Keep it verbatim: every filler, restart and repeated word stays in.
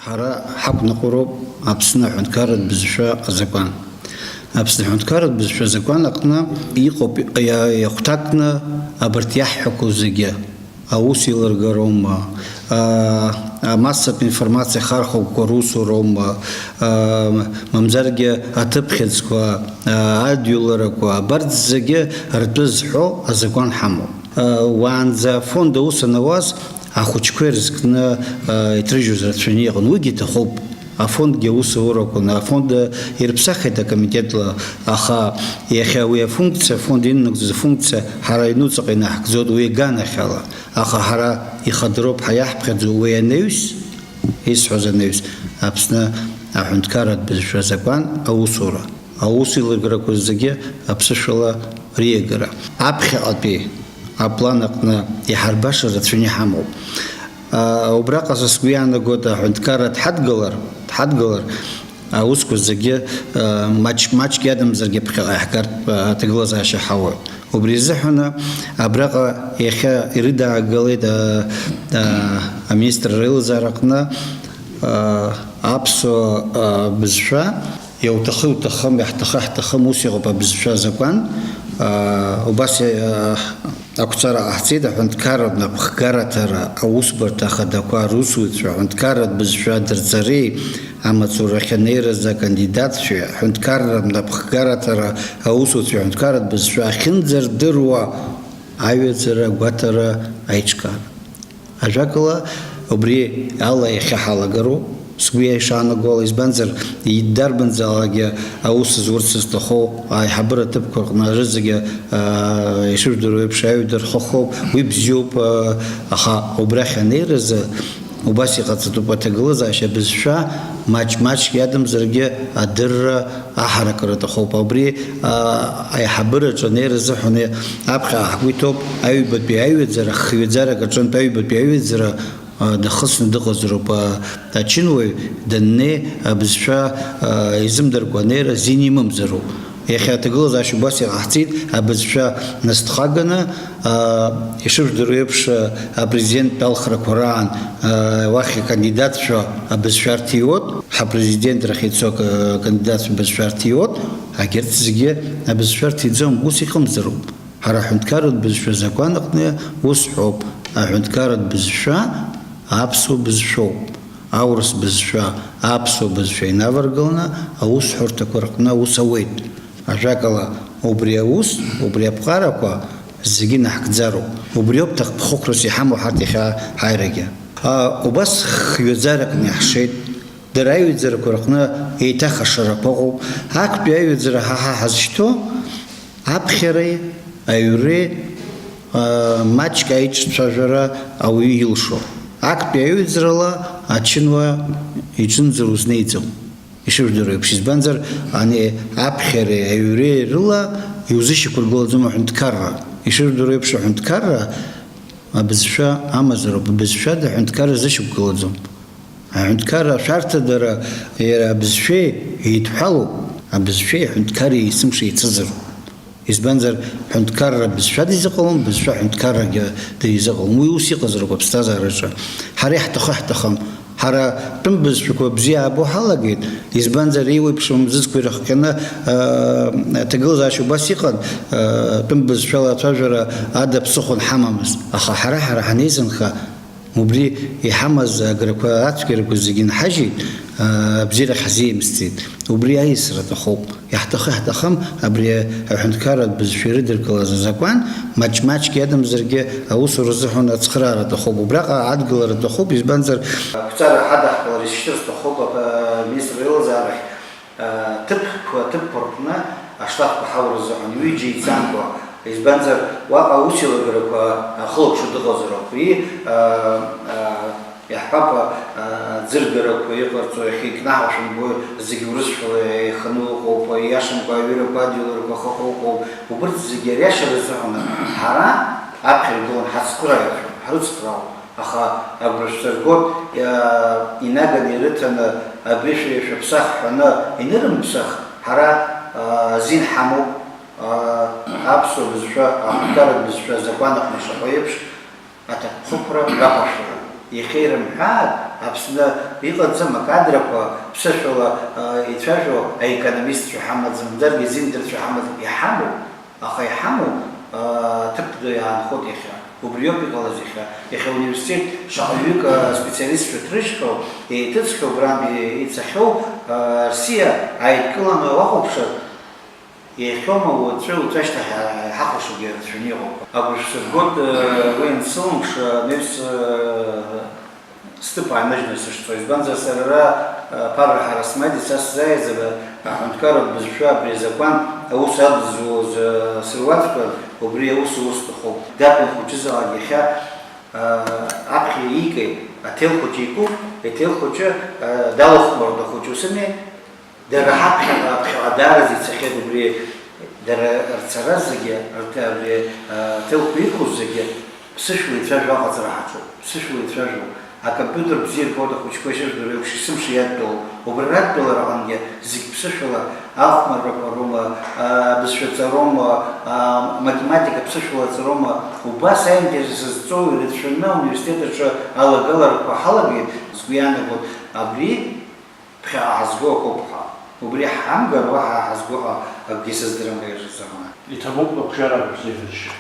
Ҳара ҳақәныҟәароуп Аԥсны аҳәынҭқарратә бызшәа азакәан. Аԥсны аҳәынҭқарратә бызшәа азакәан аҟны иҟоуп иа-, иахәҭакны абарҭ иаҳҳәақәо зегьы, аус еилыргароума, а, амассатә информациа ахархәагақәа русуроума, а, мамзаргьы аҭыԥхьыӡқәа, а, адҩыларақәа, абарҭ зегьы ртәы зҳәо азакәан ҳамоуп. А, уаанӡа афонд аус анауаз, ахәыҷқәа ирызкны, а, иҭрыжьуаз рацәаҩны иҟан. Уигьы иҭахуп. Афондгьы аусурақәан, афонд ирыԥсахит акомитетла, аха иахьа уи афункциа, афонд иннагӡоз афункциа ҳара инуҵаҟа инаҳгӡоит, уи аганахьала. Аха ҳара ихадароуп ҳәа иаҳԥхьаӡо уи анаҩс, исҳәаз анаҩс, Аԥсны аҳәынҭқарратә бызшәа азакәан аусура, аус еилыргарақәа зегьы аԥсышәала риагара. Аԥхьаҟатәи аплан аҟны иҳарбаша рацәаны иҳамоуп. А, убраҟа са сгәы иаанагоит, аҳәынҭқарра дҳадгылар, дҳадгылар, аусқәа зегьы, а, маҷ-, маҷк иадамзаргьы ԥхьаҟа иаҳгартә, а, аҭагылазаашьа ҳауеит. Убри азыҳәаны абраҟа иахьа ирыдаагалеит, а, а, аминистрра аилазаараҟны, а, аԥсуа, а, бызшәа. Иауҭахы иуҭахым, иаҳҭахы ҳҭахым, ус иҟоуп абызшәа азакәан. Аа, убас, аа, ақәҵара ҟаҳҵеит аҳәынҭқарратә напхгараҭара аусбарҭа ахадақәа русуцәа аҳәынҭқарратә бызшәа адырҵареи амаҵурахь анеиразы акандидатцәеи аҳәынҭқарратә напхгараҭара аусуцәа аҳәынҭқарратә бызшәа ахьынӡардыруа аҩаӡара агәаҭара аиҿкаара. Ажәакала, убри ала иахьа ҳалагароуп, сгәы ишаанаго ала, избанзар, и-, дарбанзаалакгьы аус зурц зҭаху аиҳабыра ҭыԥқәа рҟны рызегьы, аа, ишыжәдыруа еиԥш, аҩада рхахоуп, уи бзиоуп, аа, аха убрахь анеиразы, убас иҟаҵатәуп аҭагылазаашьа бызшәа маҷ-маҷк иадамзаргьы адырра аҳаракыра аҭахуп. Абри, а, аиҳабыраҿы анеира азыҳәан аԥхьаҟа ҳгәы иҭоуп, аҩбатәи аҩаӡара, хҩаӡарак аҿынтә аҩбатәи аҩаӡара, а, дахысны дыҟазароуп, а, ачынуаҩ даннеи, абызшәа, а, изымдыркәа анеира азин имамзароуп. Иахьа аҭагылазаашьа убас иҟаҳҵеит, абызшәа насҭхаганы, аа, ишыжәдыруа еиԥш, апрезиденттә алхрақәа раан, аа, уахь акандидатцәа абызшәа рҭиуеит, ҳапрезидентрахь ицо ак-, акандидатцәа абызшәа рҭиуеит, егьырҭ зегьы абызшәа рҭиӡом, ус иҟамзароуп. Ҳара аҳәынҭқарратә бызшәа азакәан аҟны ус ҳәоуп, аҳәынҭқарратә бызшәа аԥсуа бызшәоуп. Аурыс бызшәа, аԥсуа бызшәа инаваргыланы аусҳәарҭақәа рҟны аус ауеит. Ажәакала, убри аус, убри аԥҟарақәа зегьы наҳгӡароуп. Убриоуп ҭакԥхықәрас иҳамоу ҳарҭ иахьа ҳаирагьы. А, убас хҩаӡаракны иаҳшеит. Дара аҩаӡарақәа рҟны еиҭах ашарақәа ыҟоуп. Актәи аҩаӡара ҳа ҳа ҳазшьҭоу аԥхьареи аҩреи, а, маҷк аиҿцәажәара ауаҩы илшо. Актәи аҩаӡарала ачынуаа иҿынӡа узнеиӡом. Ишыжәдыруа еиԥш, избанзар, ани аԥхьареи аҩреи рыла иузышьақәыргылаӡом аҳәынҭқарра. Ишыжәдыруа еиԥш, аҳәынҭқарра абызшәа амазароуп, абызшәада аҳәынҭқарра зышьақәгылаӡом. Аҳәынҭқарра ашәарҭадара иара абызшәеи еидҳәалоуп, абызшәеи аҳәынҭқарреи есымша еицызароуп. Избанзар, ҳәынҭқарра бызшәада изыҟалом, бызшәа ҳәынҭқаррагьы дизыҟалом. Уи ус иҟазароуп аԥсҭазаараҿы. Ҳара иаҳҭахы ҳҭахым. Ҳара тәым бызшәақәа бзиа аабо ҳалагеит, избанзар, еиуеиԥшым зыӡқәа ирыхҟьаны, аа, аҭагылазаашьа убас иҟан, аа, тәым бызшәала ацәажәара ада ԥсыхәа анҳамамыз. Аха ҳара, ҳара ҳанеизынха, убри иҳамаз аграқәа, ацәгьарақәа зегьы нҳажьит, аа, абзиарахь ҳзеимсӡеит. Убри аиасра аҭахуп. Иаҳҭахы-ҳҭахым, абри аҳәынҭқарратә бызшәа ирыдыркылаз азакәан, маҷ-маҷк иадамзаргьы аусура азыҳәан ацхыраара аҭахуп. Убраҟа адгылара аҭахуп, избанзар, ақәҵара ҳадаҳкылар ишьҭыр сҭахуп, а, аминистр реилазаарахь, а, ҭыԥқәа, ҭыԥқәа рҟны аштрафқәа ҳаура азыҳәан, ҩыџьа еицамкәа, избанзар, уаҟа аусеилагарақәа ахылаԥшуа дыҟазароуп. Уи, а, а, Иаҳҳәап, а, аӡыргарақәа иҟарҵо иахьа икнаҳау шәымбои, зегь урысшәала еиханы ыҟоуп, ииашамкәа аҩырақәа, адиуларқәа ахыҟоу ыҟоуп, убырҭ зегьы ариашара азыҳәан ҳара аԥхьа иргылан ҳацхырааҩцәоуп, ҳрыцхраауп, аха агәра шәсыргоит, иа-, инаганы ирыҭаны абри шәа-, шәыԥсах ҳәаны инырымԥсах, ҳара, а, азин ҳамоуп, а, аԥсуа бызшәа, аҳәынҭқарратә бызшәа азакәан аҟны ишаҳәо еиԥш, аҭакԥхықәра рақәыршәара. Иахьа ирымҳәааит, Аԥсны иҟаӡам акадрақәа ԥсышәала, э, ицәажәо аекономистцәа ҳамаӡам, даргьы зиндырцәа ҳамаӡам, иҳамоуп, аха иҳамоу, э, ҭыԥ ду иаанхоит иахьа. Убриоуп иҟалаз иахьа. Иахьа ауниверситет шаҟаҩык, э, специалистцәа ҭрыжьхьоу, еиҭыҵхьоу, убрантәи ицахьоу, э, Рсиа ааидкыланы уахәаԥшыр, иахьоума уаҵәы, уаҵәашьҭахь ҳа-, ҳахәаԥшуагьы рацәаны иҟоуп. Агәра шәсыргоит, э, уи ансылымш, э, анаҩс, э, сҭыԥ ааимыжьны сышцо. Избанзар, сара ара, э, ԥарра ҳара смаӡеит, са сзааиз ара аҳәынҭқарратә бызшәа абри азакәан аус адызулоз, э, сыруаӡәкын, убри аус ус сҭахуп. Дакәын хәыҷызаалак иахьа, э, аԥхьа иикит, аҭел хәыҷы икуп, аҭел хәыҷы, э, далахәмаруеит ахәыҷы, ус ами? Дара ҳаԥхьаҟа, аԥхьаҟа даараӡа ицахьеит убри, дара рцара зегьы, рҭ-, абри, а, ҭелқәа иқәу зегьы ԥсышәала ицәажәо аҟаҵара ҳаҿуп, ԥсышәала ицәажәо. Акомпиутер бзиа рбоит ахәыҷқәа, ишырдыруа еиԥш, есымша иадтәалоуп. Убри радтәалара аҟынгьы зегь ԥсышәала, ахәмаррақәа роума, а, бызшәа ҵароума, а, математика ԥсышәала ҵароума, убас аинтерес зҵоу ирацәаны ауниверситет аҿы алагаларақәа ҳалагеит, сгәы иаанагоит, абри Ԥхьаҟа ҳазго акоуп ҳәа. Убри ҳамгар, уаҳа ҳазго ҳәа акгьы сыздырам, Валери Замана. Иҭабуп лабжарак бзиа ҳәашьа.